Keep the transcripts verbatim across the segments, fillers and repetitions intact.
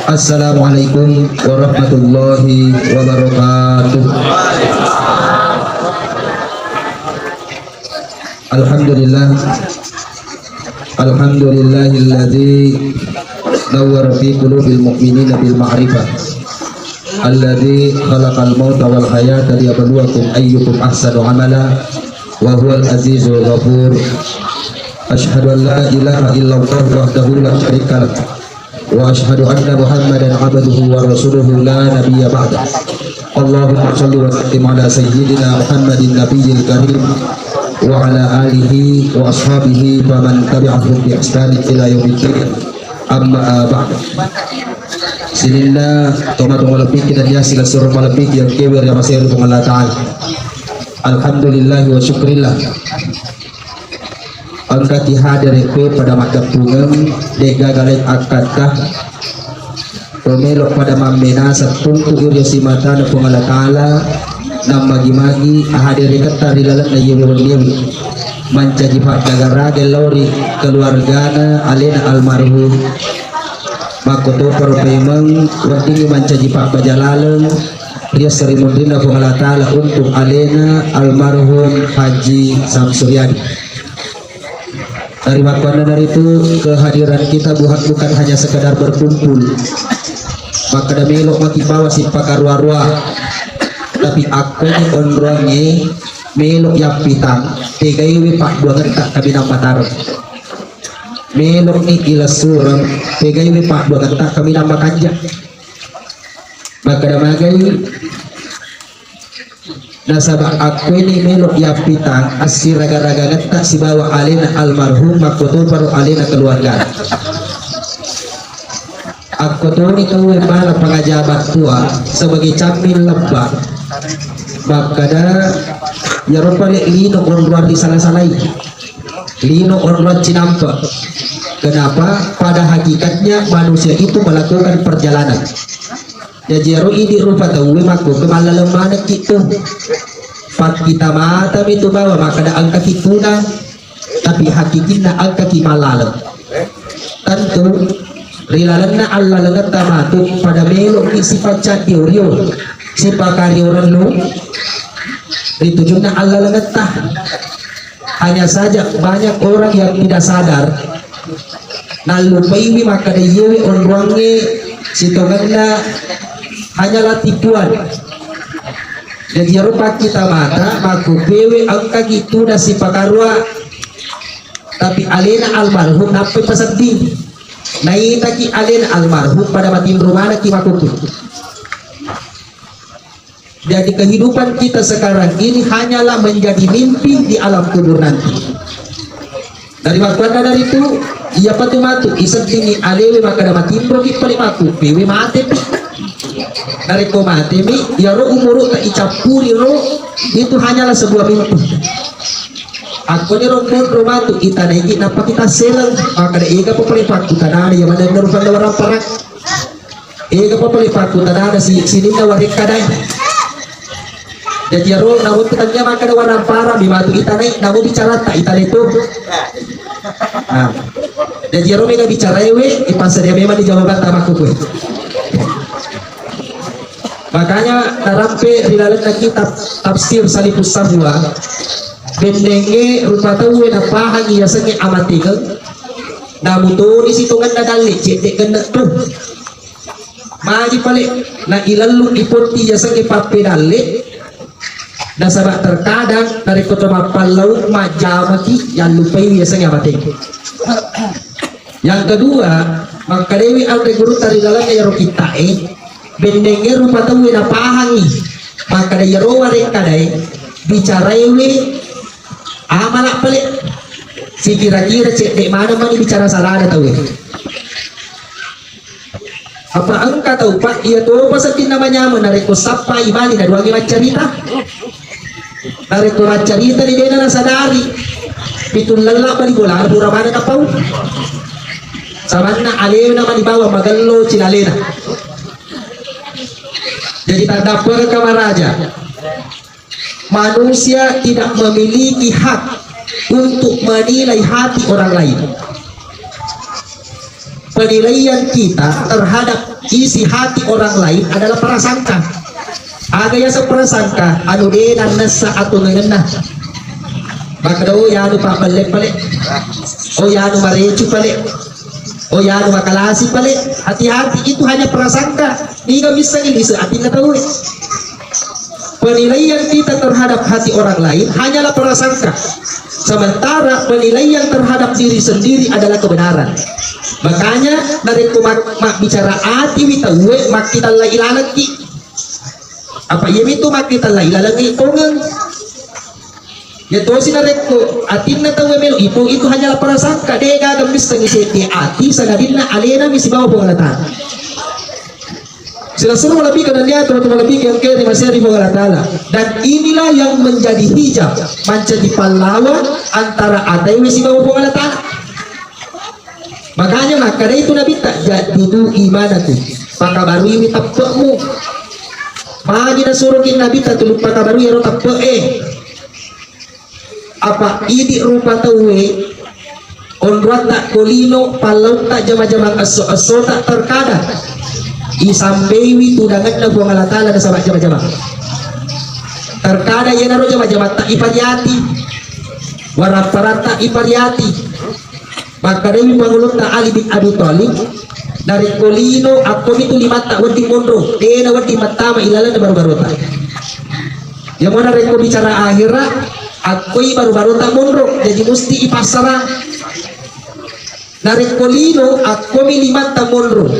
Assalamualaikum warahmatullahi wabarakatuh. Alhamdulillah. Alhamdulillahilladzi nawwara fi qulubil mu'minina bil ma'rifah. Alladzi khalaqal mauta wal hayata liyabluwakum ayyukum ahsanu amala wa huwal azizul ghafur. Asyhadu an la ilaha illallah wahdahu la syarika lah. Wa asyhadu anna Muhammadan abduhu wa rasuluhu la nabiyya ba'da. Allahumma shalli wa sallim ala sayyidina Muhammadin nabiyil karim wa ala alihi wa ashabihi wa man tabi'ahum bi ihsanin ila yaumiddin. Amma ba'd. Sininna tomatoa malebbiki nennia silessureng malebbiki engkae ri amaseru Puang Allah Ta'ala. Alhamdulillah wa syukrillah. Engkaki hadere' koe pada makkeppungeng, de'gaga laing akkatta. Ro melo' pada mammenaseng tuntu'i ri simatana Puang Allah Ta'ala, nammagi-magi hadereketta ri lalenna iyewe wenniewe. Mancaji paggaga-raga lao ri keluargana alena almarhum. Makkotoparo paimeng weddingngi mancaji pabbaja laleng ri esso ri munrinna Puang Allah Ta'ala untuk alena almarhum Haji Samsuryadi. Dari waktuanna naritu kehadiran kita bukan, bukan hanya sekedar berkumpul. Makkeda melo' maki bawa sippakarua-rua. Tapi akko ni onroangnge melo' yappitang, tegaiwe padduangetta kaminang matareng. Melo'ni ilessureng, tegaiwe padduangetta kaminang makanja. Makkeda magai, nasaba' akkoeni melo' yappitang assiraga-ragangetta sibawa alena almarhum, makkotoparo alena keluarga. Akkotoni tauwe bala pangajabat tua sebagai camming lebba. Makkeda, iyaro pale lino onroang risala-salai. Lino onroang cinampe'. Kenapa? Pada hakikatnya manusia itu melakukan perjalanan. Jaji iyaro idi' rupa tauwe makkokkoe mallaleng manekki tu. Pakkita matami tu bawa makkeda engkaki tuna, tapi hakikinna engkaki mallaleng. Tentu ri lalenna allalengetta matu pada melo'ki sipacaddio-rio, sipakario rennu ri tujunna allalengetta. Hanya saja banyak orang yang tidak sadar, nallupaiwi makkeda iyewe onroangnge sitongenna hanyalah tipuan. Jaji iyaro pakkita mata makkokkoewe engkaki tuna sipakarua, tapi alena almarhum nappai pasedding. Naitaki alena almarhum pada matinro manekki makkokkoe. Jadi kehidupan kita sekarang ini hanyalah menjadi mimpi di alam kubur nanti. Dari waktu anda dari itu, iya patu matu iseddingi alewe makkeda matinroki pale makkokkoewe matepi. Narekko matemi, iyaro umuru'ta icappuri ro, itu hanyalah sebuah mimpi. Akkoniro monro matu itanaiki nappa kita seleng, makkeda ega pa pale pakkutanana iya manenna rupanna warang parang. Ega pa pale pakkutanana si-, sininna warekkadai. Jaji iyaro namu tu tania makkeda warang parang mi matu itanai, namu bicaratta itanai tu. Nah. Jaji iyaro mega bicaraewe, ipassadia memang di jawaban tamaku kue. Makanya narampe ri lalenna kitab tafsir Salifus Sahwa, bennengnge rupa tauwe napahangi yasengnge amatekeng, namu toni sitongenna dalle cedde genne tu. Magi pale na ilellung ipotti yasengnge pappedalle, nasaba terkadang narekko to mappallau majjamaki yallupai yasengnge amateng. Yang kedua, makkadewi anre gurutta ri laleng ero kittae, bennengnge rupa tauwe napahangi, makkada iyaro warekkadae bicaraewe amala pale, sikira-kira cedde maneng mani bicara salana tauwe. Apa engka tau, Pak, iya topa seddinna manyameng narekko sappai mani naduangi maccarita. Narekko maccarita ni dena nasadari, pitung lella mani bolana pura maneng napau. Samanna alena mani bawang magello cilalena. Jadi taddappekeng kamaraja. Manusia tidak memiliki hak untuk menilai hati orang lain. Penilaian kita terhadap isi hati orang lain adalah prasangka. Aga yaseng prasangka? Anu de nannessa atongengenna. Makkeda, "Oh, yanu pabbelle pale. Oh, yanu marecu pale. Oh, yanu makalasi pale." Hati-hati, itu hanya prasangka. Niga missengi lise atinna tauwe. Penilaian kita terhadap hati orang lain hanyalah prasangka. Sementara penilaian terhadap diri sendiri adalah kebenaran. Makanya, narekko mak-, mabbicara atiwi tauwe, makkitallai lalengki. Apa iyamitu makkitallai lalengngi tongeng. Ya tosi narekko atinna tauwe melo ipong, itu hanyalah prasangka, de gaga missengi seddi ati sangadinna alena mi sibawa Puang Allah Ta'ala. Silessureng malebbi kenannia, teman-teman lebbi yang kere masih di Puang Allah Ta'ala. Dan inilah yang menjadi hijab, menjadi pahlawan antara ataiwe sibawa Puang Allah Ta'ala. Makanya makkeda itu Nabitta, "Jaddidu imanakum." Pakabaruiwi teppe'mu. Magi nasuroki Nabitta tulu pakabarui ero teppe'e. Apa idi rupa tauwe, onroatta ko lino, pallautta jama-jamang esso-essota, terkadang isampeiwi tudangenna Puang Allah Ta'ala nasaba jama-jamang. Terkadang iyanaro jama-jamatta ipariati, warapparatta ipariati. Makkedai Pangulutta Ali bin Abi Thalib, narekko lino, akkomitu limatta wedding monro, dena wedding mattama ilalenna baru-barota. Yamona rekko bicara akhira, akkoi baru-barota monro, jaji musti ipassarang. Narekko lino, akkomi limatta monro.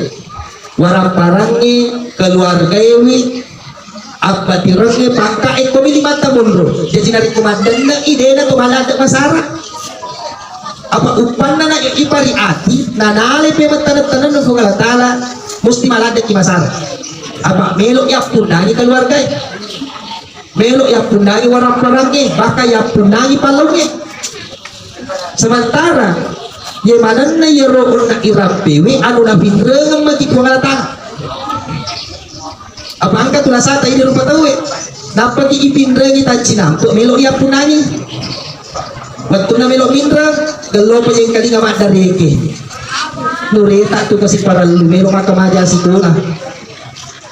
Waramparangnge, keluargaewi, abbatirengnge, pangkae, komi limatta monro. Jaji narekko maddenne'i, dena to maladde masara. Apa uppanna na ipari ati, nanale pe mattaneng-taneng Puang Allah Ta'ala, musti maladdeki masara. Apa melo yappunnangi keluargae. Melo yappunnangi waramparangnge, bahkan yappunnangi pallaungnge. Sementara ye manenna yero onna irappewe anu napinrengeng maki Puang Allah Ta'ala. Apa engka tu nasata ini rupa tauwe. Nappaki ipinrengi taccinampe melo yappunnangi. Wettunna melo minreng, gellopa jengkalinga maddareke. Nureta tu kasi parellu melo maka maja sikola.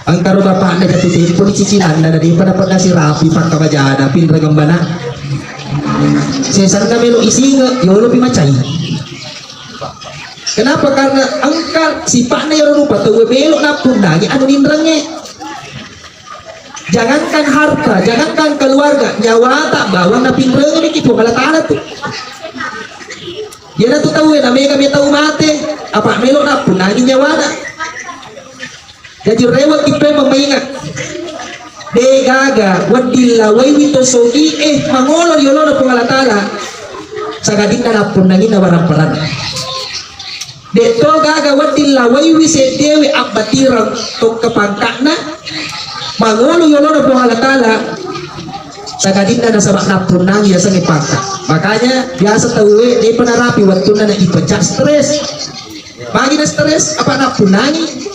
Engkaro bapakna jatuh tempo di cicilanna, na depa dapat nasi rapi pakka bajana pinreng embana. Sesanna melo isinge, yolo pi macai. Kenapa? Karena engka sipakna yoro rupa tauwe melo nappunnangi anu ninrengnge. Jangankan harta, jangankan keluarga, nyawata bawang napinrengi ki Puang Allah Ta'ala tu. Yana tu tauwe na mega me tau mate, apa melo nappunnangi nyawana. Jaji, rewekki to mamainga. De gaga wedding lawaiwi to sogi e mangolo yolona Puang Allah Ta'ala, sagadinna nappunnanginna waramparanna. De to gaga wedding lawaiwi seddewe abbatireng tokka pangka'na mangolo yolona Puang Allah Ta'ala, sagadinna nasaba nappunnangi yasengnge pangka. Makanya biasa tauwe depa narapi wettunna na ipecah stres. Magi na stres? Apa nappunnangi.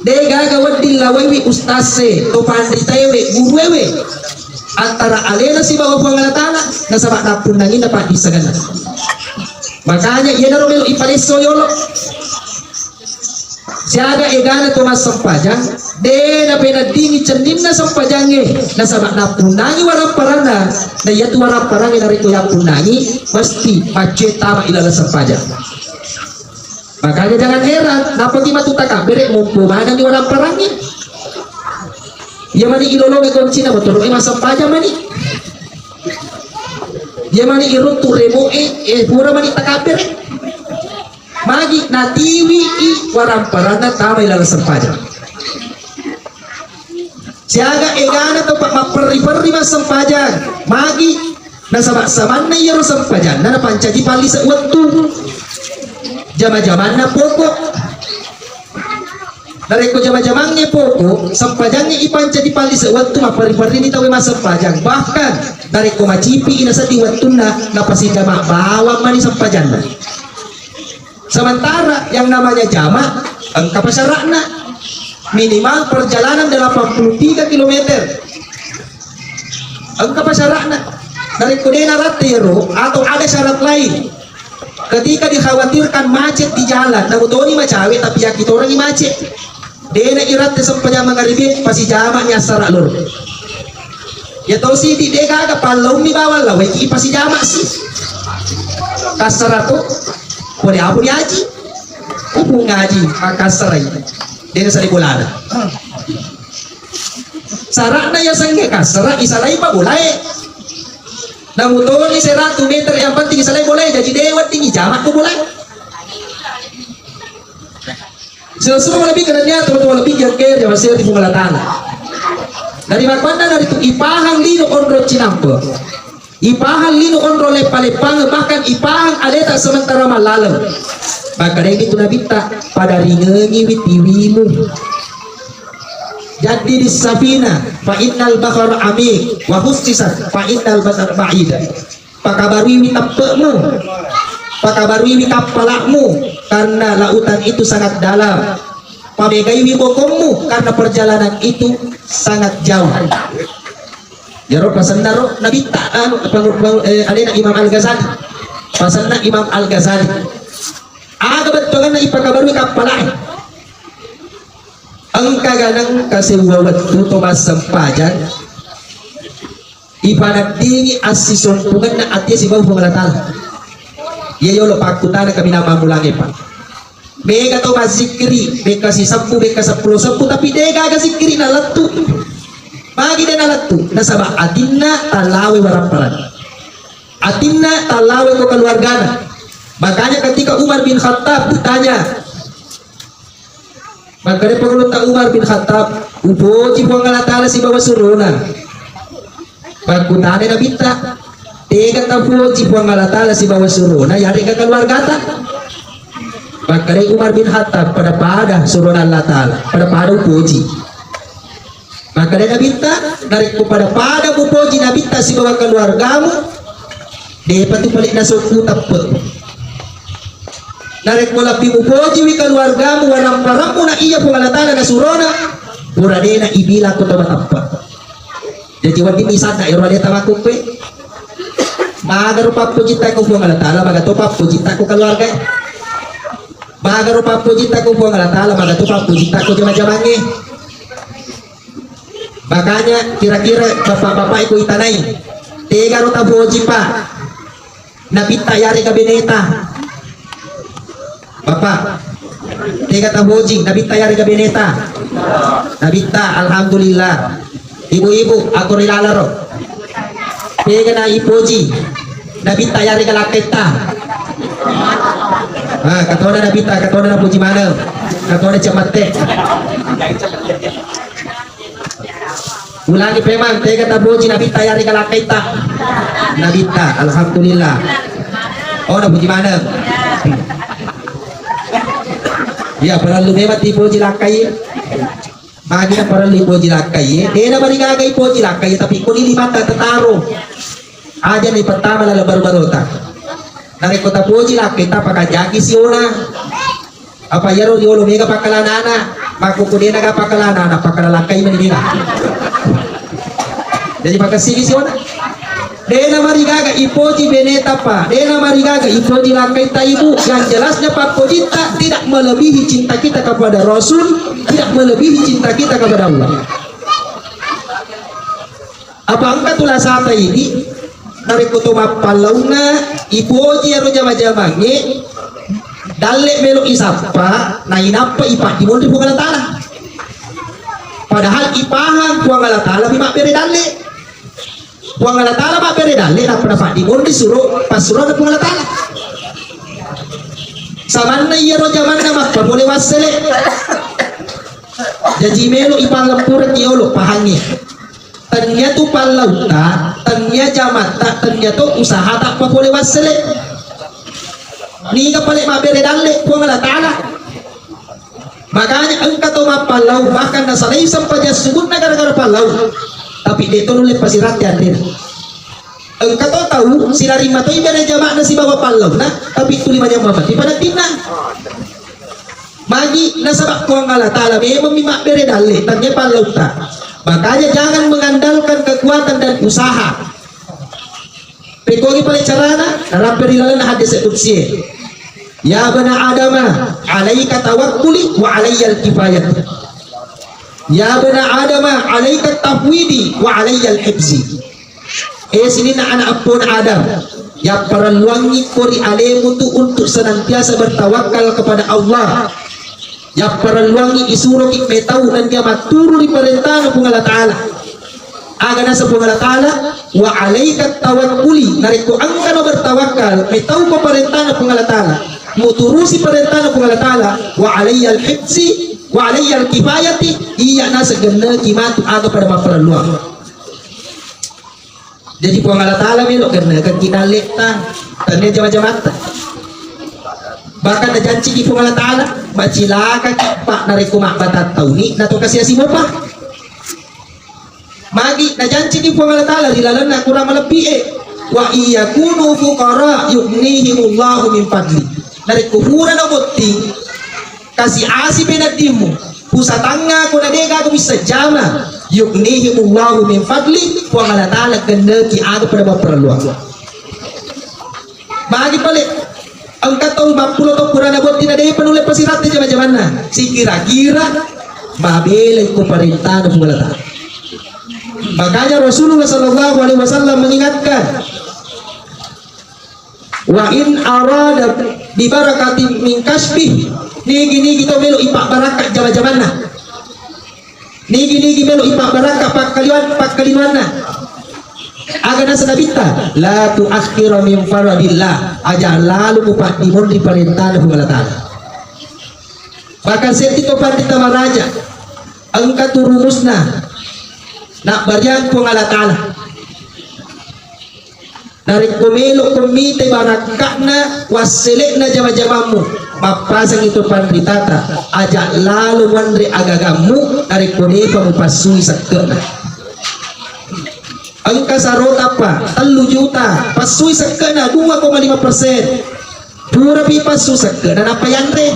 De gaga wedding lawaiwi ustazze, to panritaewe, guruewe, antara alena sibawa Puang Allah Ta'ala, nasaba nappunnanginna paddissengenna. Makanya iyanaro melo ipalesso yolo. Siaga egana to massempajang, de napeneddingi cenninna sempajangnge, nasaba nappunnangi waramparanna, na iyatu waramparangnge narekko yappunnangi, mesti maccue tama ilaleng sempajang. Makanya jangan heran, napaki matu takabbere, mompo manenni waramparangnge. Iya mani ilolongi koncina motoro'e massempajang mani. Iya mani iruntu remo'e, eh, pura mani takabbere. Magi natiwi i waramparanna tama ilaleng sempajang. Siaga egana to pa-, mapperri-perri massempajang. Magi nasaba samanna iyaro sempajanna napancaji pallise wettu. Jama-jamanna poko. Narekko jama-jamangnge poko, sempajangnge ipancaji pallise wettu, mapperri-perrini tauwe massempajang. Bahkan narekko macipi i nasedding wettunna, napasidama bawang mani sempajanna. Sementara yang namanya jama, engka pasyara'na. Minimal perjalanan delapan puluh tiga kilometer. Engka pasyara'na. Narekko de naratte iyaro atau ada syarat lain, Ketika dikhawatirkan macet di jalan, namu toni macawe tapi yakkitorengngi macet. Dena iratte sempajang mangaribi, pasijama nyassara loro. Ya tosi di degaga pallaummi bawang laweki pasijama si. Kassara to, pole apu diaji. Upu ngaji, makassarai. Dena sari bolana. Sarakna ya sengge kassara, isalai pa bolae. Namu toni seratu meter yang penting isalai bolae, jadi dewa tinggi jamak tu bolae. Sila semua lebih kena niat, teman-teman lebih yang kere, masih di Pulau Tala. Dari makna dari tu ipahang lino onro cinampe. Ipahang lino onro leppa-leppang, bahkan ipahang aleta sementara malaleng. Maka dari itu Nabitta, pada ringengi witiwimu. Jadi di safina, fa innal bahar amik, wa khussisat, fa innal bahar ba'id. Pakabaruiwi tappemu, pakabaruiwi kappalakmu, karena lautan itu sangat dalam. Pamegaiwi bokommu, karena perjalanan itu sangat jauh. Yaro pasenna ro Nabitta, anu, pang-, pang-, eh, alena Imam Al-Ghazali. Pasenna Imam Al-Ghazali. Aga bettuanna ipakabarui kappalai. Engka ganang kasewwa wettu to massempajang, ipanaddingi assisompungenna atie sibawa Puang Allah Ta'ala. Iya yolo pakkutana kaminang mammulangnge, Pak. Mega to mazzikiri, bekka sisebbu, bekka seppulo sebbu, tapi de gaga zikiri nalettu. Magi de nalettu? Nasaba atinna tallawe warapparan. Atinna tallawe ko keluargana. Makanya ketika Umar bin Khattab ditanya, makkeda pangulutta Umar bin Khattab, "Upoji Puang Allah Ta'ala sibawa surona." Makkutana Nabitta, "Tega tapoji Puang Allah Ta'ala sibawa surona, yarega keluargata?" Makkeda Umar bin Khattab, "Pada-pada surona Allah Ta'ala, pada-pada upoji." Makkeda Nabitta, "Narekko pada-pada mupoji Nabitta sibawa keluargamu, depa tu pale nasokku teppe. Narekko lebbi mupojiwi keluargamu, warapparammu na iya Puang Allah Ta'ala nasurona, pura dena ibilang ko to mateppe." Jaji wedding misalna ero aleta makkukkue. Magaro pappojitta ko Puang Allah Ta'ala, magato pappojitta ko keluarga. Magaro pappojitta ko Puang Allah Ta'ala, magato pappojitta ko jama-jamangnge. Makanya kira-kira bapak-bapak iku itanai, tegaro tapoji, Pak? Nabitta yarega beneta. Bapak, tega tapoji, Nabitta yarega beneta? Nabitta, alhamdulillah. Ibu-ibu, aku rilalaro. Tega na ipoji, Nabitta yarega lakkaitta? Ah, katona Nabitta, katona napoji maneng. Katona cemmette. Ulangi pemang, tega tapoji Nabitta yarega lakkaitta? Nabitta, alhamdulillah. Oh, napoji maneng. Iya, parellu memang tipoji lakkai. Magi na parellu ipoji lakkai. Dena marigaga ipoji lakkai, tapi kuni limatta tataro. Aja ni pertama laleng baru-barota. Narekko tapoji lakkai, tapakajaki siona. Apa iyaro riolo mega pakkalanana, makkukku dena ga pakkalanana, pakkala lakkai mani mega. Jadi pakessigi siona. Dena marigaga ipoji beneta, Pak. Dena marigaga ipoji lakkaitta, Ibu. Yang jelasnya pappojitta tidak melebihi cinta kita kepada Rasul, tidak melebihi cinta kita kepada Allah. Apa engka tu lasata idi, narekko to mappallaunna ipoji ero jama-jamangnge, dalle melo isappa, nainappa ipaddimonri Puang Allah Ta'ala. Padahal ipahang Puang Allah Ta'ala mi mabbere dalle. Puang Allah Ta'ala mabbere dalle, nappa napaddimonri suro passuroanna Puang Allah Ta'ala. Samanna iyaro jamanna mappa pole wassele. Jaji melo ipallempureng yolo pahangnge. Tennia tu pallautta, tennia jamatta, tennia to usahata papole wassele. Niga pale mabbere dalle Puang Allah Ta'ala. Makanya engka to mappallau, bahkan nasalai sempajang subunna gara-gara pallau. Tapi de to nulle pasirante anrena. Engka to tau silaring matoi bere jama'na sibawa pallauna, tapi tuli manyamma mati pada tinna. Magi nasaba Puang Allah Ta'ala memang mi mabbere dalle, tania pallautta. Makanya jangan mengandalkan kekuatan dan usaha. Pekogi pale carana, narampe ri lalenna hadis qudsi. Ya bana Adama, alaika tawakkuli wa alayyal kifayat. Ya bana Adama, alaika tafwidi wa alayyal hifzi. Eh, sininna anak eppona Adam, yapparelluangngi ko ri alemu tu untuk senantiasa bertawakal kepada Allah. Yapparelluangngi isuroki metau nennia matturu ri parentana Puang Allah Ta'ala. Aga naseng Puang Allah Ta'ala, wa alaika tawakkuli, narekko engkano bertawakal, metau ko parentana Puang Allah Ta'ala, muturusi parentana Puang Allah Ta'ala, wa alayyal hifzi, wa alayyal kifayati, iya naseng genneki matu aga pada mapparelluang. Jadi Puang Allah Ta'ala melo gennekekki dalletta, tania jama-jamatta. Bahkan najanciki Puang Allah Ta'ala, macilakaki, Pak, narekko mabbatatta uni, nato kasi-asi mopa. Magi najanciki Puang Allah Ta'ala ri lalenna Quran malebbi'e, "Wa iyakunu fuqara yughnihimullahu min fadli." Narekko pura nabotting, kasi-asi peneddimmu, pusatangnga ko na de'gaga misseng jama, yughnihimullahu min fadli, Puang Allah Ta'ala genneki aga pada mapparelluang. Magi pale, engka tau mappulo tau purana botting na de'pa nulle pasiratte jama-jamanna. Sikira-kira mabelai ko parentana Puang Allah Ta'ala. Makanya Rasulullah sallallahu alaihi wasallam mengingatkan, "Wa in arada bi barakatin min kasbih." Nigi-nigi tau melo ipabbarakka jama-jamanna. Nigi-nigi melo ipabbarakka pakkaliwan-, pakkalinoanna. Aga naseng Nabitta, "La tuakhkhira min faradillah." Aja lalu mupaddimonri parentana Puang Allah Ta'ala. Bahkan seddi to panrita maraja, engka tu rumusna, nabbariang Puang Allah Ta'ala. Narekko melo ko mitai barakka'na wassele'na jama-jamammu, mappasangi to panritata, aja lalo muanre agagammu narekko de'pa mupassui sekke'na. Engka sarota pa tellu juta, passui sekke'na dua koma lima persen. Purapi passu sekke'na nappa yanre.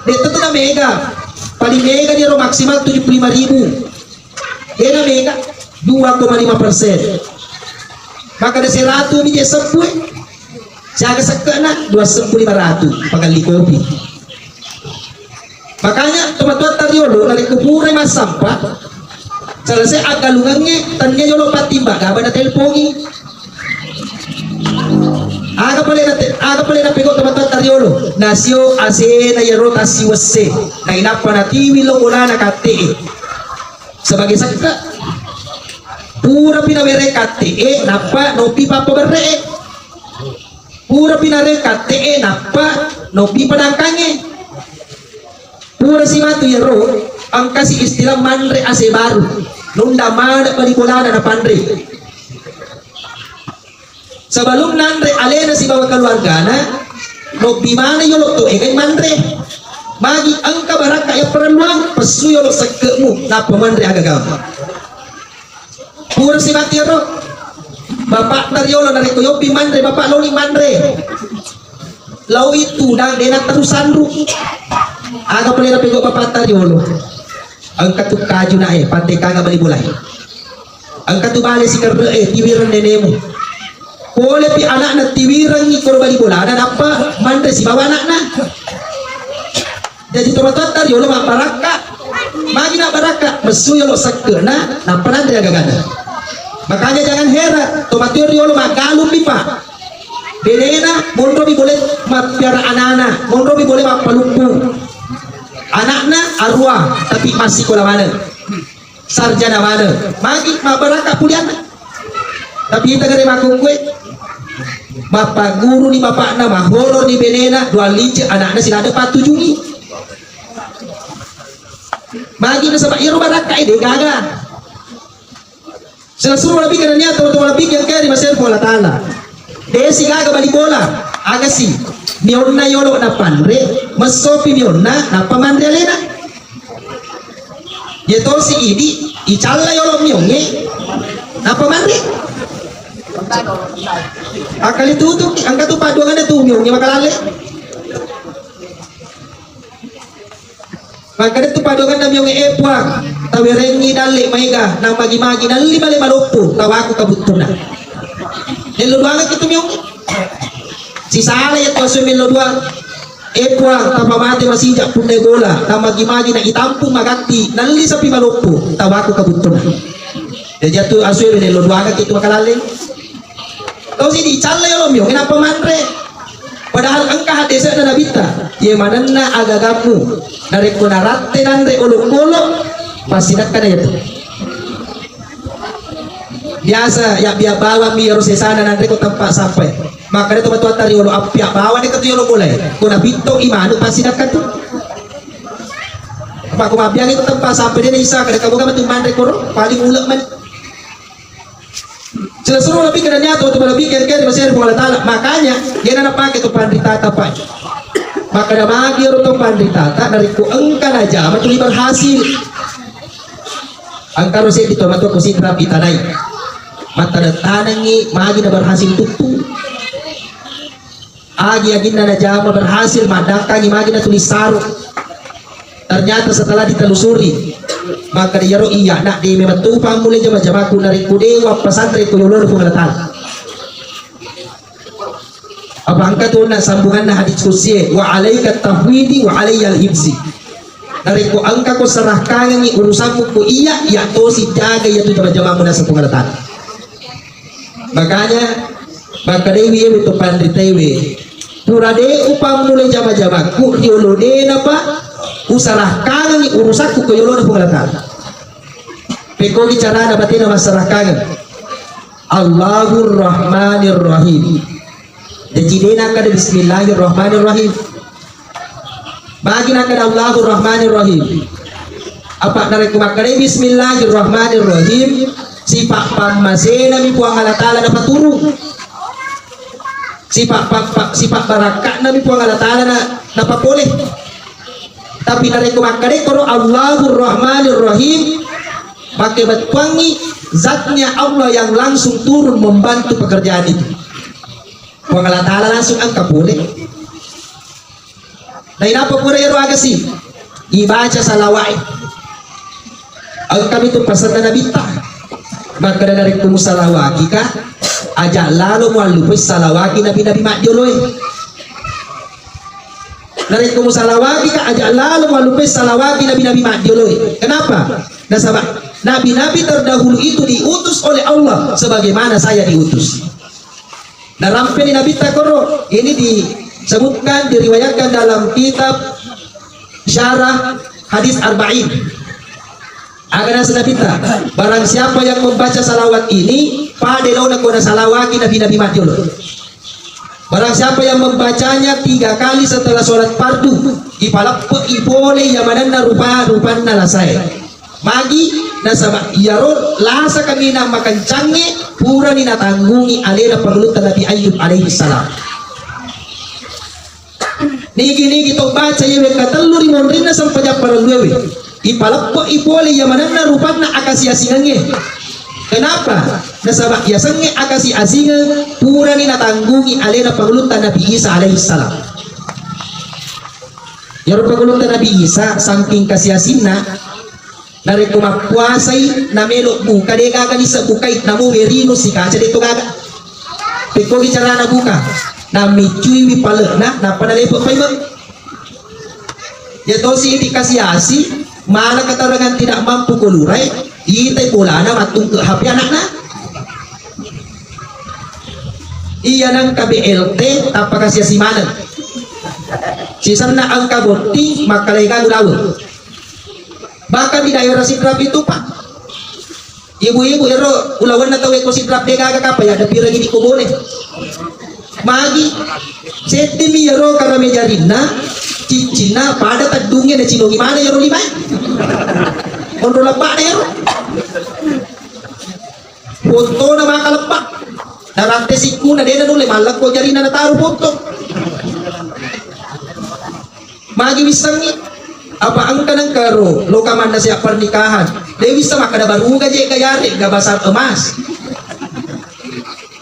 De' tentu na mega. Paling mega dia ro maksimal tujuh puluh lima ribu. Dena mega dua koma lima persen. Maka ada seratu mi je sebbue. Siaga sekke'na dua sebbu lima ratu pagalli kopi. Makanya tomatoatta riolo narekko purai massampa, selesai aggalungengnge, tania yolo pattimba gaba na telpongi. Aga pale na te-, aga pale na pego tomatoatta riolo, nasio asena yero tassiwesse, nainappa natiwi lo bolana katte'e. Sebagai sekke', purapi nawereng katte'e, nappa nopi pappaberre'e. Purapi nareng katte'e, nappa nopi padangkangnge. Pura simatu yero, engkasi istilah manre ase baru. Nunda maneng bali bolana napanre. Sebelum nanre alena sibawa keluargana, nobbi maneng yolo to egai manre. Magi engka barakka yang perluang, pesu yolo sekke'mu, nappa manre agagam. Pura simatu yero, bapak tariolo narekko yobbi manre, bapak loni manre. Lao itu dan dena terus sanru. Aga pale napego bapak tariolo. Engka tu kaju nae, pantai kaga bali bolai. Engka tu bale sikerre e, tiwireng nenemu. Pole pi anakna tiwirengi koro bali bolana, nappa manre sibawa anakna. Jadi tomatoatta riolo mabbarakka. Magi nabbarakka, messu yolo sekke'na, nappa nanre agagana. Makanya jangan heran, tomatoa riolo maggalung mi pa. Benena monro mi bole mappiara anana, monro mi bole mappaluppu. Anakna arua, tapi massikola maneng. Sarjana maneng. Magi mabbarakka kuliahna. Tapi ita gare makkukue, mappagguru ni bapakna, mahoro ni benena, dua lice anakna silada patujungi. Magi nasaba iyaro barakka e de gaga. Sila suruh lebih ke dunia, teman-teman lebih yang kaya di Mesir Kuala Ta'ala. Desi gaga bali bola, aga si mionna yolo na panre, messopi mionna, nappa manre alena. Ye tosi idi, icalla yolo miongnge, nappa manre. Akali tutu, angka tu paduangan tu miongnge makalalle. Makkeda tu padoanganna miongnge, "E Puang, tawerengngi dalle maega, namagi-magi nalli bale maloppo, tawaku kabuttuna." Nello doangeng kitu miongnge. Sisala iya tu asu mello dua. Eh Puang, tapamate masija punna bola, tamagi-magi na itampung magatti, nalli sapi maloppo, tawaku kabuttuna. Jadi atu asu mello dua ga kitu makalalle. Tau si dicalla ya lo mio, kenapa manre? Padahal engka hadesena nabitta, ye manenna agagammu, narekko naratte nanre olok-olok, pasti nakkana itu. Biasa ya bia bawang mi ero sesana nanre ko tempat sampai. Makkeda to matuatta riolo appi abbawa de katu yolo bolai. Ko napitto i manu pasti nakatu. Apa ko mabbiang itu tempat sampai de isa kada kamu kama tu manre koro paling ulek man. Sila suruh lebih kada nyata untuk lebih kere-kere masih ada Allah Ta'ala. Makanya dia nak pakai tu pandita tapai. Maka ada magi orang tu pandita tak dari ku engkau aja betul berhasil. Engkaro seddi tomatoa ko Sidrap itanai. Mattaneng-tanengngi magi na berhasil tuttu. Agi-aginna najama berhasil maddangkangi magi na tulis saru. Ternyata setelah ditelusuri, maka iyaro iya nak de memang tu pammule jama-jamaku narekko de wappasante ko yolona Puang Allah Ta'ala. Apa engka tu na sambunganna hadis qudsi, "Wa alaika tahwidi wa alayya al-hifzi." Narekko engka ko serahkangengi urusanmu ko iya, iya tosi jaga iya tu jama-jamamu naseng Puang Allah Ta'ala. Makanya makkedai wi iya to panritae we, pura de upammulai jama-jamaku riolo de napa usarahkangengi urusakku ko yolona Puang Allah Ta'ala. Pekkogi carana batena massarahkangeng. Allahur Rahmanir Rahim. Jaji de nakkeda Bismillahirrahmanirrahim. Magi nakkeda Allahur Rahmanirrahim. Apa narekko makkedai Bismillahirrahmanirrahim, sipa pammasenami Puang Allah Ta'ala napaturung. Sipa pa, pa, sipa barakka'nami Puang Allah Ta'ala na, napapole. Tapi narekko makkedai koro Allahur Rahmanirrahim, pakkebettuangngi zatnya Allah yang langsung turun membantu pekerjaan itu. Puang Allah Ta'ala langsung engka pole. Nainappa pura ero agasi ibaca salawai. Engkami tu pasanna nabitta. Makkeda narekko musalawakika, aja lalo muallupai salawaki nabi-nabi majjoloe. Narekko musalawakika, aja lalo muallupai salawaki nabi-nabi majjoloe. Kenapa? Nasaba nabi-nabi terdahulu itu diutus oleh Allah sebagaimana saya diutus. Narampeni nabitta koro, ini disebutkan, diriwayatkan dalam kitab Syarah Hadis Arba'in. Aga naseng nabitta, barang siapa yang membaca salawat ini, pada laona kona salawaki nabi-nabi majjolo. Barang siapa yang membacanya tiga kali setelah sholat fardu, ipaleppe ipole iya manenna rupa-rupanna lasae. Magi nasaba iyaro lasa kaminang makancangnge purani natanggungi alena pangulutta Nabi Ayyub alaihi salam. Nigi-nigi to baca iye wekka tellu ri monrinna sempajang parelluewe, ipaleppe ipole iya manenna rupanna akasi-asingengnge. Kenapa? Nasaba iyasengnge akasi-asingeng purani natanggungi alena pangulutta Nabi Isa alaihi salam. Iyaro pangulutta Nabi Isa saking kasi-asinna, narekko mappuasai namelo buka, de gaga nisseng bukai, namo werino sikaca de to gaga. Pekkogi carana buka, namiccuiwi pale'na nappa nalepe paimeng. Iya tosi idi kasi-asi, mana keterangan tidak mampu ko lurai, itai bolana mattungke H P anakna. Iya nengka B L T tappa kasi-asi maneng. Sisenna engka botting makkalai gagu dawe. Bahkan di daerah Sidrap itu, Pak, ibu-ibu ero ulawenna tau eko Sidrap de gaga kapa ya, ada pirang ini ko boleh. Magi seddimi ero karame jarinna, ciccinna pada teddungnge na cinongi mana ero lima. Onro lebbak de ero. Fontona maka lebbak. Naratte sikkuna de nanulle mallekko jarina nataru foto. Magi wissengngi apa engka nengkaro loka manna siap pernikahan. De wisseng makkeda baruga je gayare ga basar emas.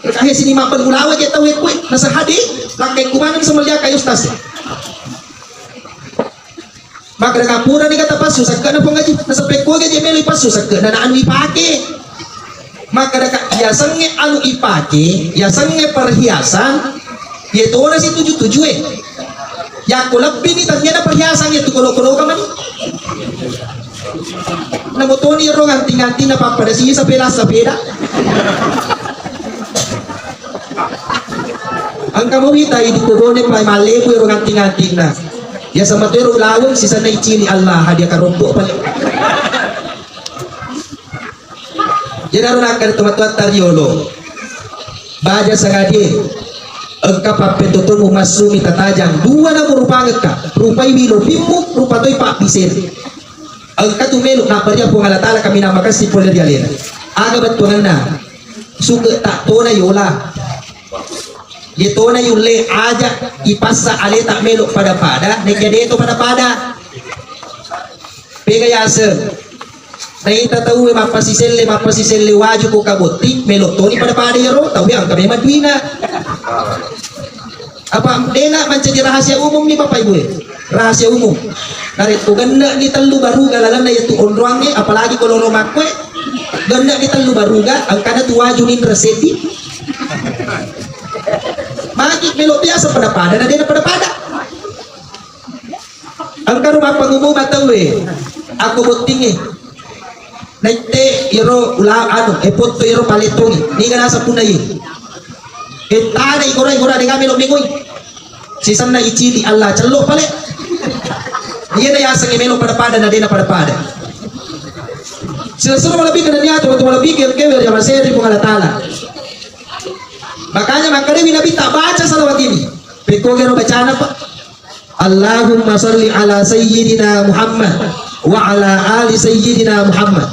Kahe sini mapen ulawa je tau ekue nasahadi lakkai kumaneng semeliakai ustaz. Makkeda kapurani kata passu sekke'na Puang Haji, nasaba pekkoga je melo ipassu sekke'na na anu ipake. Makkeda ka, yasengnge anu ipake, yasengnge perhiasan, Iye tona si tuju-tujue. Yakko lebbi ni tania na perhiasan itu kolo-kolo kamani. Namo toni ro nganti-nganti na pappada sisa pela sepeda. Engka mo wita idi kogone pai mallebu ro nganti-nganti na. Ya sama tu ro laweng sisana icili Allah hadiah karombo pale. Jenaro nakkeda tomatoatta riolo, baja sangadie, engka pappetotomu massumi tatajang, dua namo rupangekka, rupai wilo pimmu, rupa toi pabbisera. Engka tu melo napparia Puang Allah Ta'ala kaminang makessing pole ri alena. Aga bettuanna? Suke tak tona yola. Ye tona yulle aja ipassa aleta melo pada-pada, neja deto pada-pada. Pega yaseng. Naita tauwe mappasiselle, mappasiselle waju ko kabotting, melo toni pada-pada iyaro, tauwe engka memang duina. Apa dena menjadi rahasia umum nih Bapak Ibu ya? Rahasia umum. Narekko genne ni tellu baruga lalenna yaitu onroangnge, apalagi ko loro makkue, genne ni tellu baruga, engkana tu waju ninre seddi. Magi melo biasa pada-pada, na dena pada-pada. Engka ro mappangumu matauwe, akko bottingnge. Naitte iyaro ula anu, e potto iyaro palettongi. Niga nasa punna iye. E tana igora-igora dega melo mengoi. Sisenna icili Allah cello pale. Iyana yaseng melo pada-pada na dena pada-pada. Sesuna malebbi kenania tu malebbi ke ke ya maseri Puang Allah Ta'ala. Makanya makkedai Nabi tak baca salawat ini. Pekko gero bacana Pak. Allahumma salli ala sayyidina Muhammad wa ala ali sayyidina Muhammad.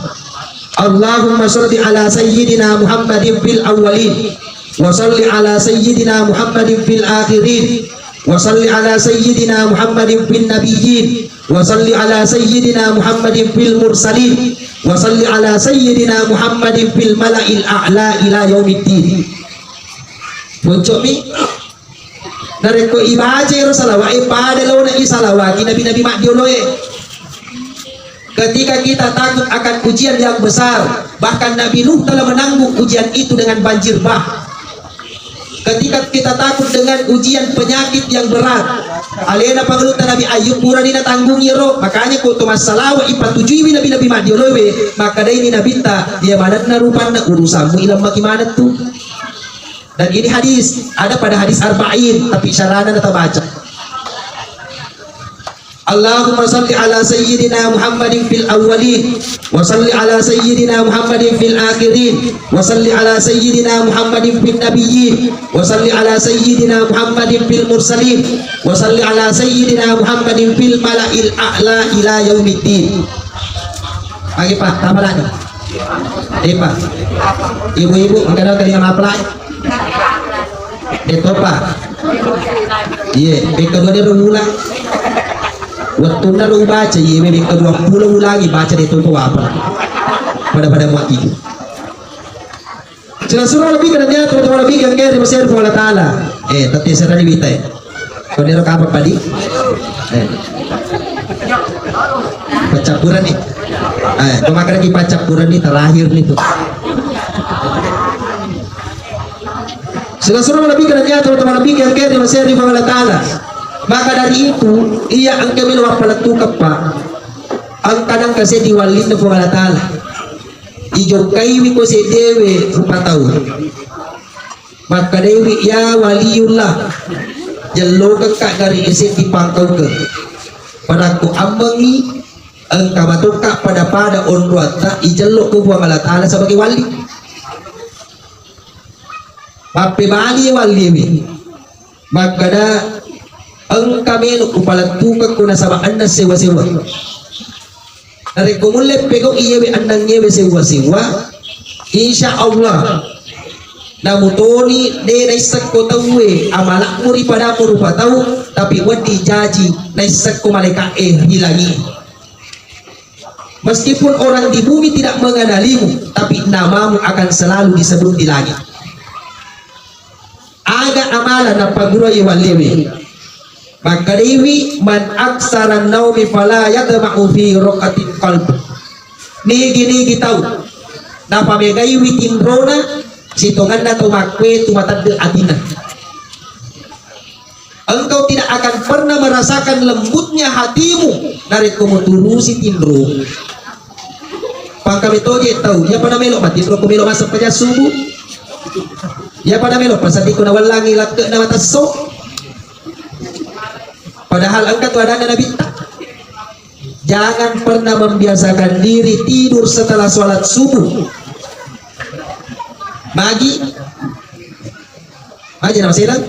Allahumma salli ala sayyidina Muhammadin fil awwalin wa salli ala sayyidina Muhammadin fil akhirin wa salli ala sayyidina Muhammadin fil nabiyyin wa salli ala sayyidina Muhammadin fil mursalin wa salli ala sayyidina Muhammadin fil mala'il a'la ila yaumiddin. Boncokmi. Narekko ibacai ro salawa'e, pada laona isalawati nabi-nabi maddioloe. Ketika kita takut akan ujian yang besar, bahkan Nabi Nuh telah menanggung ujian itu dengan banjir bah. Ketika kita takut dengan ujian penyakit yang berat, alena pangelutta Nabi Ayub purani natanggungi ro, makanya ko to massalawa ipatujuiwi nabi-nabi maddioloe, makkedaini nabitta, iya manenna rupanna urusanmu ilemmaki maneng tu. Dan ini hadis, ada pada hadis arba'in, tapi syarahnya kita baca. Allahumma salli ala sayyidina Muhammadin fil awwalin, wa salli ala sayyidina Muhammadin fil akhirin, wa salli ala sayyidina Muhammadin fil nabiyyin, wa salli ala sayyidina Muhammadin fil mursalin, wa salli ala sayyidina Muhammadin fil mala'il a'la ila yaumiddin. Lagi Pak, tambah lagi. Depa. Ibu-ibu, engka dong tadi yang apply. Detopa. Iye, bekka dua dero ulang. Wettunna ro ubaca, iye, bekka dua puluh ulangi, baca detopa wapa. Pada-pada muat itu. Sila suruh lebih ke dunia, teman-teman lebih ke ngeri Mesir Puang Allah Ta'ala. Eh, tapi serah di Bita, eh. Kau nero kapan padi? Eh. Pencampuran nih. Eh, kau makan lagi pencampuran nih terakhir nih tuh. Sila suruh lebih ke dunia, teman-teman lebih ke ngeri Mesir Puang Allah Ta'ala. Maka dari itu, iya engke melo appalettukeng, Pak. Engka nangka seddi wallinna Puang Allah Ta'ala. Ijokkaiwi ko seddewe rupa tau. Makkedaiwi, "Ya waliyullah, jellokekka gari seddi pangkaukeng. Padakko ammengi, engka matokka pada-pada onroatta, ijellokko Puang Allah Ta'ala sebagai wali." Mappebali walliwi. Makkeda, "Engka melo upalettukekko nasaba enneng sewa-sewa." Narekko mulle pegau iyewe ennengngewe sewa-sewa, insya Allah namutoni de naissekko tauwe amalakmu ri padammu rupa tau, tapi wedding jaji naissekko malaeka'e ri langi. Meskipun orang di bumi tidak mengenalimu, tapi namamu akan selalu disebut di langit. Aga amala napagguruai wallewe. Makkedaiwi, "Man aksara naumi fala yatma'u fi rokatin qalb." Nigi-nigi tau napamegaiwi tinrona, sitongenna to makkue tu matedde atinna. Engkau tidak akan pernah merasakan lembutnya hatimu narekko muturusi tinro. Pangka metoje tau, iya pada melo matinro ko melo massempajang subuh. Iya pada melo pasadiko nawellangi lakkena matesso. Padahal engka tu adanna Nabitta. Jangan pernah membiasakan diri tidur setelah sholat subuh. Magi, magi nama sedang?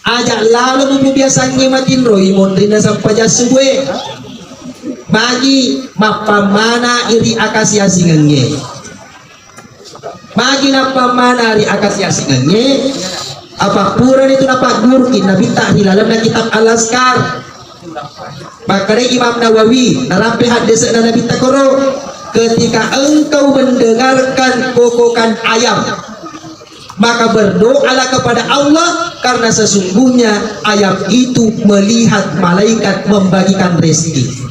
Aja lalo mubiasangnge matinroi monrinna sempajang subuh e. Magi mappammana iri akasi-asingengnge. Magi nappa mana ri akasiasingengnge, apa purani tu napagguruki Nabitta ri lalenna kitab Al-Azkar. Makkedai Imam Nawawi, narampe haddese'na Nabitta koro, "Ketika engkau mendengarkan kokokan ayam, maka berdoalah kepada Allah, karena sesungguhnya ayam itu melihat malaikat membagikan rezeki."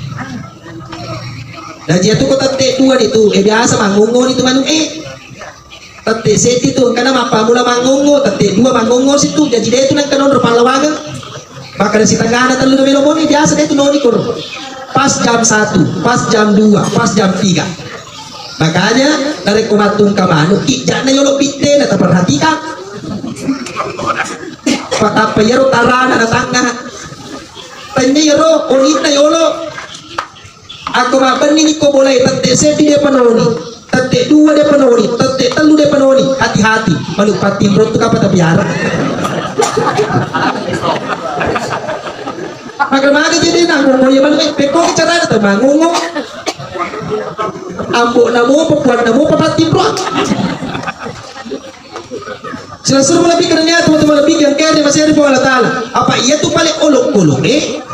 Nah, jatu ko tette dua ni tu, eh, biasa mangongo ni tu manu, eh. Tette seddi tu, engkana mappamula mangongo, tette dua mangongo situ, jaji de tu nengka nonro pallawageng. Makkeda sitengana tellu na melo moni, biasa de tu noni koro. Pas jam satu, pas jam dua, pas jam tiga. Makanya, narekko mattungka manu, ki janna yolo bitte na taperhatikan. Patappa yero tarana na tangga. Tanya yero, oninna yolo. Ako mabbenni ni ko bolai, tette seddi de penoni, tette dua de penoni, tette tellu de penoni, hati-hati, manu pattinro tu kapa tapiara. Maka-maka jadi nanggung, oh ya manu, eh, pekko carana tu mangungu. Ambo namo, papuan namo, papattinro. Silessureng malebbi kennia teman-teman lebih yang kaya masih di Allah Ta'ala. Apa iya tu paling olok-olok, eh?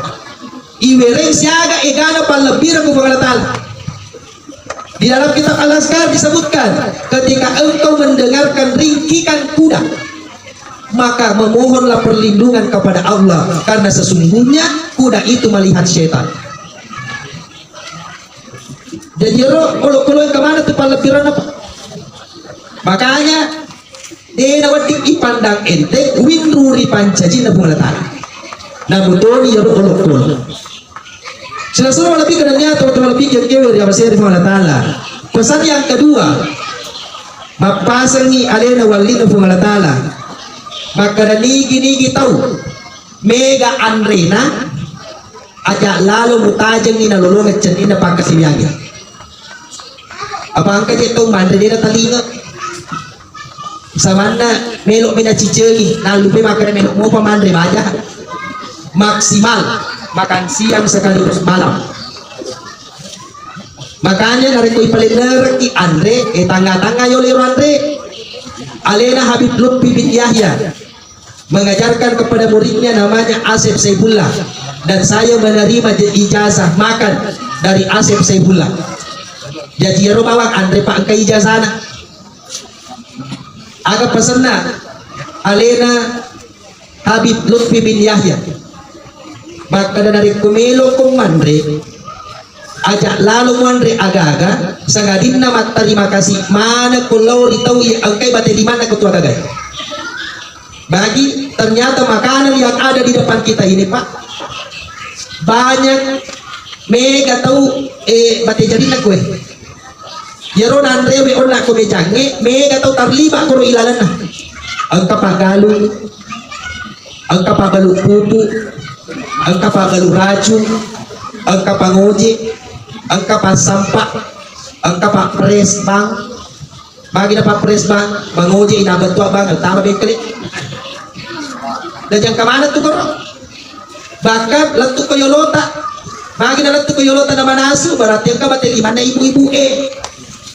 Iwereng siaga egana pallebbireng ku Puang Allah Ta'ala. Di dalam kitab Al-Azkar disebutkan, ketika engkau mendengarkan ringkikan kuda, maka memohonlah perlindungan kepada Allah, karena sesungguhnya kuda itu melihat setan. Jadi ro, kalau kalau yang kemana tuh palebbiran apa? Makanya De nawedding ipandang enteng winru ri pancajinna Puang Allah Ta'ala. Namutoni iyaro olokolo. Silessureng malebbi kennia teman-teman lebih kira-kira ri amaseri Puang Allah Ta'ala. Pesan yang kedua, mappasengi alena wallinna Puang Allah Ta'ala. Makkeda nigi-nigi tau mega anrena, aja lalo mutajengi nalolongeng cenninna pakkasiwiangnge. Apa engka je tau manre de natalinga. Samanna melo mi nacicengi, nallupe makkeda melo mopa manre baja. Maksimal makan siang sekaligus malam. Makanya narekko ipalennereki anre, eh, tanga-tanga yolero anre. Alena Habib Lutfi bin Yahya mengajarkan kepada muridnya namanya Asep Saifullah, dan saya menerima je-, ijazah makan dari Asep Saifullah. Jadi iyaro bawang anre pa engka ijazahna. Aga pesenna alena Habib Lutfi bin Yahya. Makkeda narekko melo ko manre, aja lalo muanre aga-aga, sangadinna matterima kasih maneng ko lao ri tau iya engkai bate limanna ko tu aga-aga. Bagi ternyata makanan yang ada di depan kita ini, Pak, banyak mega tau, eh, bate jarinna kue. Iyaro nanrewe onna ko mejangnge, mega tau tarlibat koro ilalenna. Engka paggalung, engka pabbalu pupu, engka pabbalu racung, engka pangoje, engka passampa, engka papresbang. Magi na papresbang, mangoje ina bettuang bang, tama bengkeli. Dan jangka mana tu koro? Bahkan lettu ko yolota. Magi na lettu ko yolota na manasu, berarti engka bate limanna ibu-ibu e.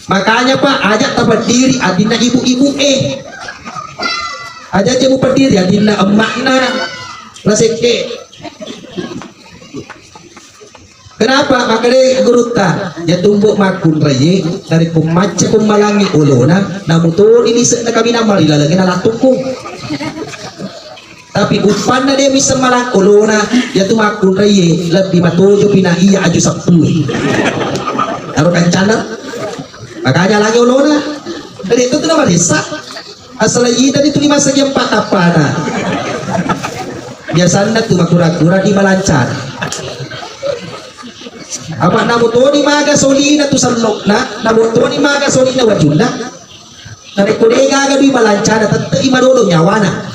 Makanya, Pak, aja tapaddiri atinna ibu-ibu e. Aja je mupaddiri atinna emmakna. Rasekke. Kenapa? Makkedai gurutta, ya tumbo makkunraie, narekko macca pemmalangi olona, namu toni lise na kaminang marilalengena lattukku. Tapi uppanna de misseng malang olona, yatu makkunraie lebbi matojo pina iya aju seppulo. Aro kancana. Makanya langi olona. Jadi itu tuh nama desa. Assalai ita ni tuli massagi empa tappana. Biasanna tu makura-kura di malancana. Apa namutoni maga solina tu sellokna, namutoni maga solina wajunna. Narekko de gaga dui malancana, tette'i madolo nyawana.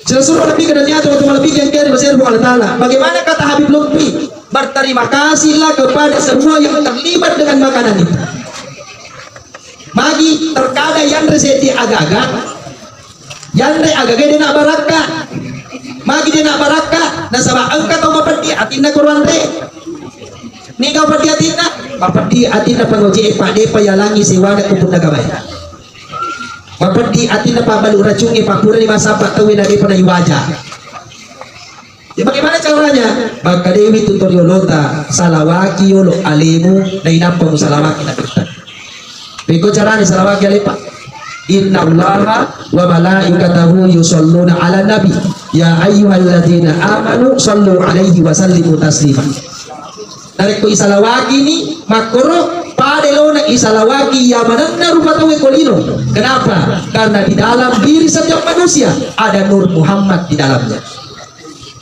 Silessureng lebbi kedaniata, waktu malebbi yang kere masih Allah Ta'ala. Bagaimana kata Habib Lutfi? Berterima kasihlah kepada semua yang terlibat dengan makanan itu. Magi terkadang yanre seddi aga-aga, yanre aga-aga de na barakka. Magi de na barakka, nasaba engka tau mapeddi atinna ko anre. Niga mapeddi atinna? Mapeddi atinna pangoje e, pa depa yalangi sewana ko punna gabai. Mapeddi atinna pabbalu racungnge, pappurani massappa tauwe na depa naiwaja. Ya, bagaimana caranya? Makkadewi tu toriolota, salawaki yolo alemu, nainappa musalawaki nabitta. Pekko carani salawaki alepa? Innallaha wa malaikatahu yusalluna ala nabi, ya ayyuhalladzina amanu sallu alaihi wa sallimu taslima. Narekko isalawakini makkoro, pada lona isalawaki iya manenna rupa tauwe ko lino. Kenapa? Karena di dalam diri setiap manusia ada Nur Muhammad di dalamnya.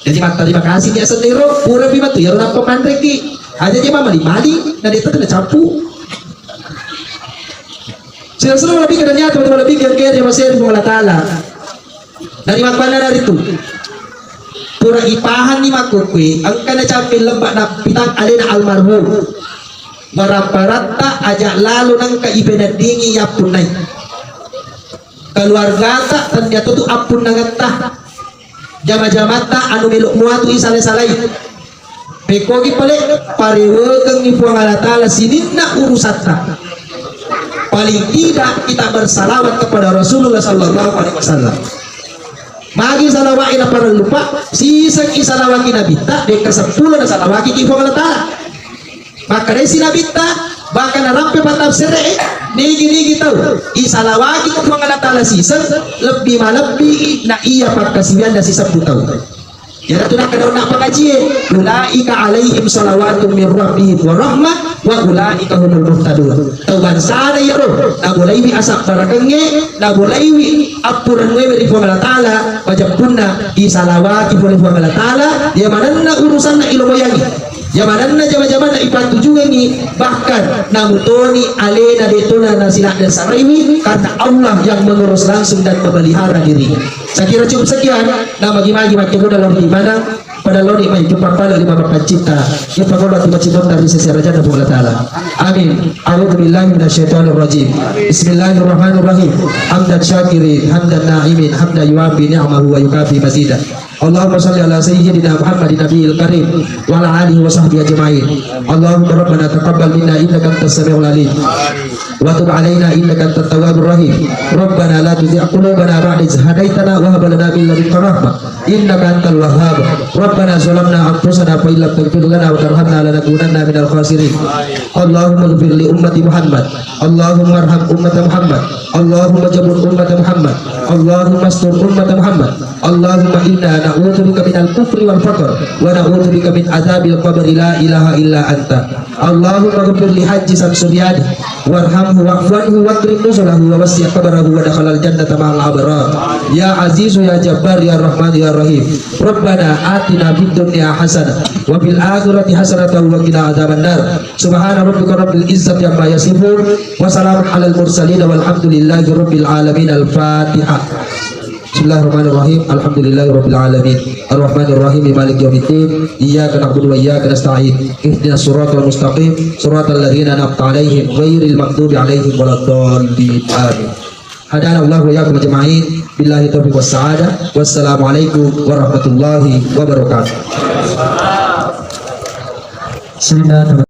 Jadi, matterima kasih ya sendiro, pura pi matu yaro nappa manreki. Aja je mali-mali, na deta tena cappu. Sila-sila lebih kedaniata, lebih yang kere masih Allah Ta'ala. Dari makkuannaritu, pura ipahanni makkukkue, engka nacampe lebba nappitang alena almarhum. Warapparatta aja lalo nengka ipeneddingi yappunnai. Keluargata tennia totu appunnangetta. Jama-jamatta anu melo muatu isale-salai. Pekkogi pale, parewekengngi Puang Allah Ta'ala sininna urusatta. Paling tidak kita bersalawat kepada Rasulullah sallallahu alaihi wasallam. Magi salawat ina parellu, Pak, siseng isalawaki Nabitta, dekka seppulo nasalawaki ki Puang Allah Ta'ala. Makkedai si Nabitta, bahkan narampe pattafsir e, nigi-nigi tau isalawaki ko Puang Allah Ta'ala siseng, lebbi malebbi na iya pakkasiwianna sisebbu tau. Iyana tu nakkeda onna pengajié, ulaika alaihim salawatun min rabbihim wa rahmah wa ulaika humul muhtadun. Tau bangsana iyaro nabolaiwi asabbarakengngé, nabolaiwi appurengngué ri Puang Allah Ta'ala, majeppunna isalawati pole Puang Allah Ta'ala, iya manenna urusanna ilomoyangi, iya manenna jama-jamanna ipattujuangngi, bahkan namutoni aléna dé'tona nasiladde saraiwi, karena Allah yang mengurus langsung dan memelihara diri. Saya kira cukup sekian. Namagi-magi makkeda lao ri mana, pada lao ni mai jumpa pala lima mapaccita. Ipagolo ati macidong dari sisi raja dan Allah Ta'ala. Amin. A'udzu billahi minasyaitonir rajim. Bismillahirrahmanirrahim. Hamdan syakirin, hamdan na'imin, hamdan yuwafi ni'amahu wa yukafi mazidah. Allahumma salli ala sayyidina Muhammadin nabiyil karim wa ala alihi wa sahbihi ajma'in. Allahumma rabbana taqabbal minna innaka antas samiul alim. Wa tub alaina innaka antat tawwabur rahim. Rabbana la tuzigh qulubana ba'da idh hadaytana wa hab lana min ladunka rahmah innaka antal wahhab. Rabbana zalamna anfusana fa illam taghfir lana wa tarhamna lanakunanna minal khasirin. Allahumma ighfir li ummati Muhammad. Allahumma arham ummata Muhammad. Allahumma jabur ummata Muhammad. Allahumma astur ummata Muhammad. Allahumma inna na'udzubika minal kufri wal faqr wa na'udzubika min adzabil qabri la ilaha illa anta. Allahumma ghfir li Haji Samsuryadi warhamhu wa'fu anhu wa akrim nuzulahu wa wassi' qabrahu wa dakhalal jannata ma'al abrar. Ya Azizu ya Jabbar ya Rahman ya Rahim. Rabbana atina fid dunya hasanah wa fil akhirati hasanatan wa qina adzabannar. Subhana rabbika rabbil izzati amma yasifun wa salamun alal mursalin walhamdulillahi rabbil alamin. Al-Fatihah. Bismillahirrahmanirrahim. Alhamdulillahi rabbil alamin. Arrahmanirrahim. Maliki yaumiddin. Iyyaka na'budu wa iyyaka nasta'in. Ihdinas siratal mustaqim. Siratal ladzina an'amta 'alaihim ghairil maghdubi 'alaihim waladdallin. Amin. Hadanallahu wa iyyakum ajma'in. Billahi taufiq was sa'adah. Wassalamualaikum warahmatullahi wabarakatuh. Sehingga